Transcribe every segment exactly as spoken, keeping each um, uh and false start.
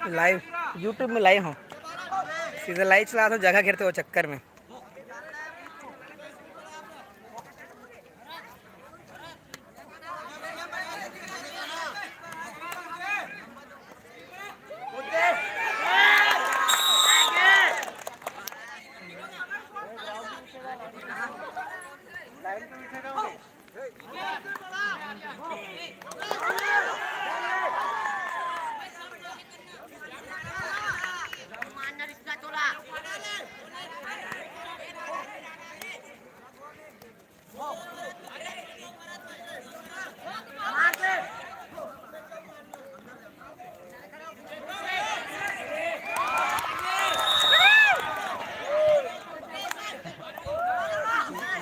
Live, YouTube में live हूँ, सीधा लाइव चला तो जगह घेरते वो चक्कर में।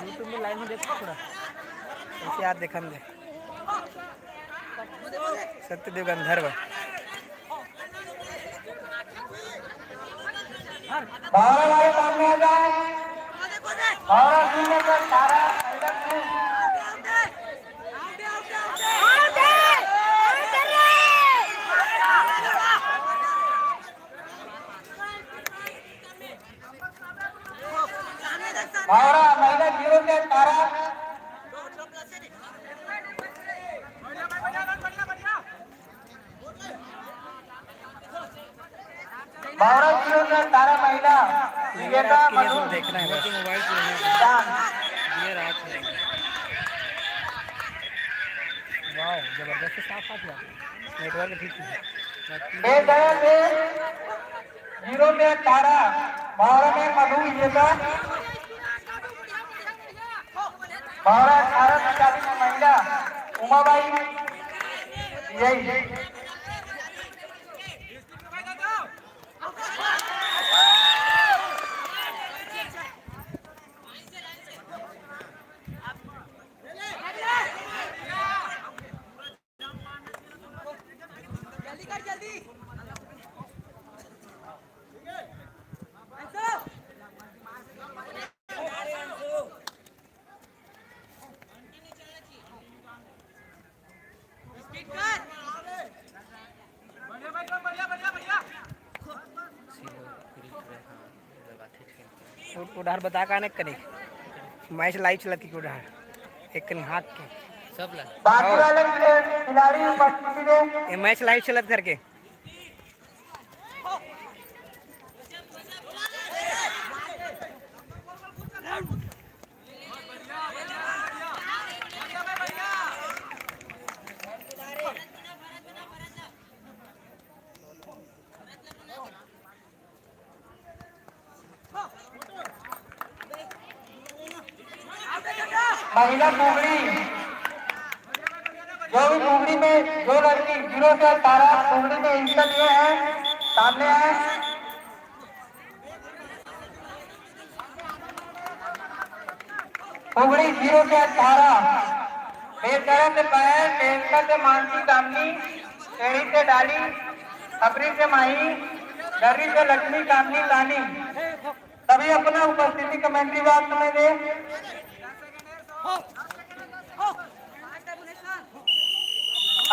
YouTube में लाइव में देखो थोड़ा, ऐसे यार देखन दे। सत्यदेव गंधर्व। बारह वाले सामने आ जाए। बारह शून्य का तारा। बारह महिला जीरो के तारा। बारह जीरो के तारा महिला विजेता मधु। देखना है बस। मोबाइल से नहीं। ये रात है। वाह, जबरदस्त साफ साफ यार। नेटवर्क ठीक है। बेदया से जीरो में तारा, बारह में मधु विजेता। बारह अठारह सैंतालीस महिला उमाबाई, यही। उ-, उधार बता का ने कने। मैच लाइव चलत की उधार। एक कन हाथ के। सब ला। बाकी वाले खिलाड़ी उपस्थिति दे। ये मैच लाइव चलत करके। महिला कुगड़ी, जो भी कुगड़ी में जो लड़की जीरो से तारा कुगड़ी में हिस्सा लिए हैं, सामने आए। कुगड़ी जीरो से अठारह, बेलदरा से पायल, बेलसा से मानसी दामनी, टेढ़ी से डाली, खपरी से माही, दर्री से लक्ष्मी कामनी तानी। सभी अपना उपस्थिति कमेंट्री बॉक्स में दे।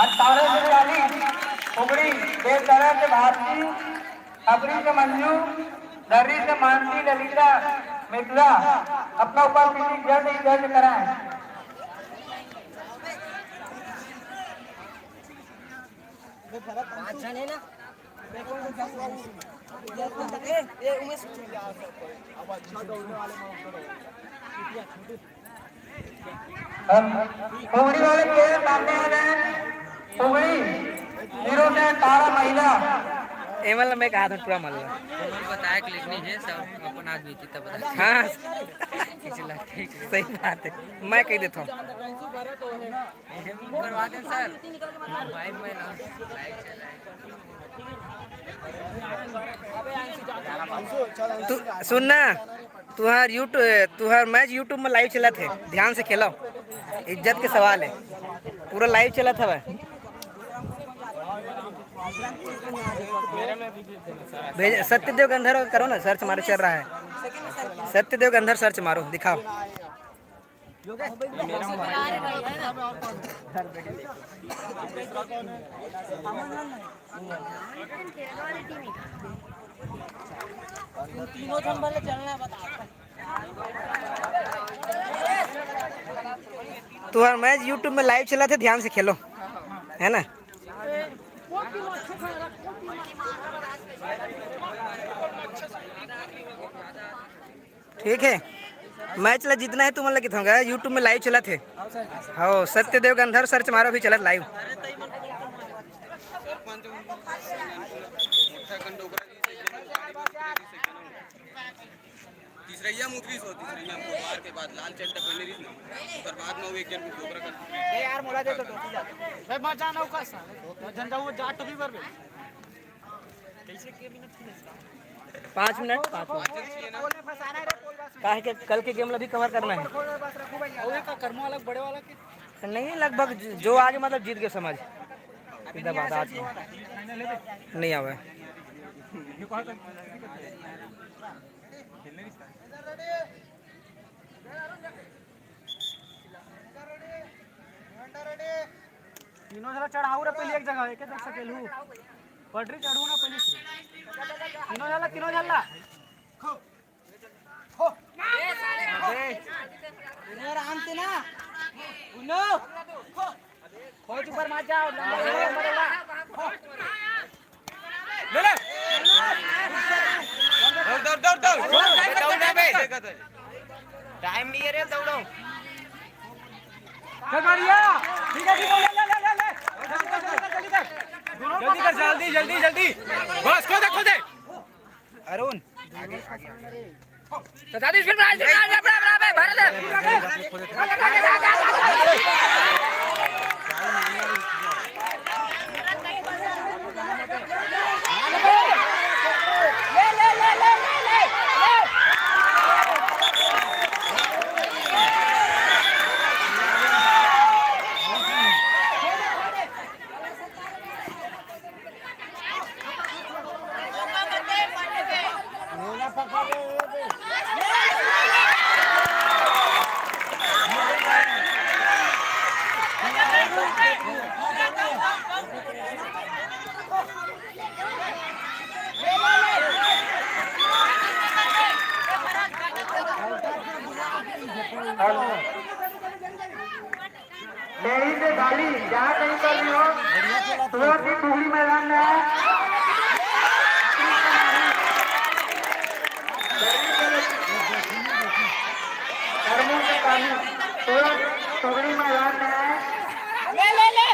अठारह से चालीस, कुगड़ी, बेलदरा से भारती, खपरी से मंजू, दर्री से मानसी, ललिता, मिथिला, अपना उपस्थिति जल्द ही दर्ज कराएं। पाँच जन है ना? ए, ए, उमेश। हम कुगड़ी वाले प्लेयर सामने आ गए हैं। कुगड़ी जीरो से अठारह महिला। एमल मैं कहा था पूरा मल्ला। उमर बताया कि लिखनी है, सब अपन आदमी की तब बताया। हाँ। खींच ला, खींच ला। सही बात है, मैं कह देता हूँ। करवा दें सर। भाई मैं ना। तू सुन ना, तुहार YouTube, तुहार मैच YouTube में लाइव चलत है, ध्यान से खेलो, इज्जत के सवाल है, पूरा लाइव चलत हवे। भेज, सत्यदेव गंधर्व करो ना, सर्च मारो, चल रहा है, सत्यदेव गंधर्व सर्च मारो, दिखाओ। तुम्हार मैच YouTube में लाइव चलत हे, ध्यान से खेलो, है ना? ठीक है, मैच ला जीतना है तुमन ला, किथों का YouTube में लाइव चलत हे। हो, सत्यदेव गंधर्व search मारो, अभी चलत लाइव। तीसरैया में उतरिस हो, तीसरैया में बुधवार के बाद लाल चड्डा पहने रहिस ना, ओकर बाद में वो एक जन को डोकरा कर ए यार, मोला दे तो टोपी जा। बे, मजा ना उका सा। झंडा वो जा टोपी पर बे। पाँच मिनट, पाँच मिनट। काहे के कल के गेम ला भी कवर करना है। ओए का कर्मो अलग बड़े वाला के? नहीं, लगभग ज-, जो आगे मतलब जीत गए समझ। सीधा बात, आज नहीं आवे। तीनों जरा चढ़ाऊ रे पहले एक जगह, एक जगह सकेलू। पटरी चढ़ू ना पहले। तीनों जला, तीनों जला। अरे आराम से ना। उनो। खोज ऊपर मत जाओ, लंबा लंबा लंबा। ले ले। दौड़, दौड़, दौड़, दौड़। दौड़ ना बे। टाइम नहीं है रे, दौड़ो। चल बढ़िया। ठीक है, ठीक है, ले, ले, ले, ले, ले। जल्दी कर, जल्दी कर, जल्दी कर। जल्दी कर, जल्दी, जल्दी, जल्दी। बस, खोदे, खोदे। अरुण। तो दादी फिर बना, बना, बना, बना, बना, भर दे। यही से गाली, जहाँ कहीं कर रही हो, तुरंत ही टुकड़ी मैदान में आए। गर्मी के कारण तुरंत टुकड़ी मैदान में आए। ले, ले, ले।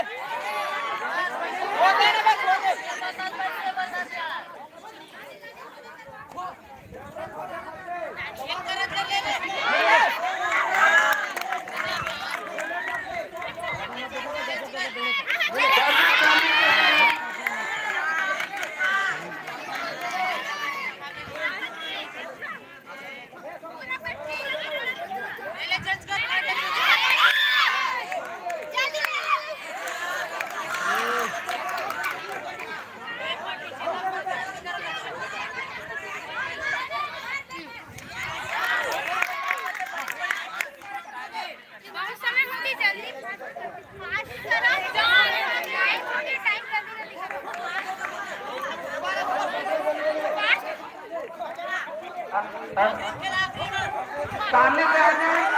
सामने से आ जाए।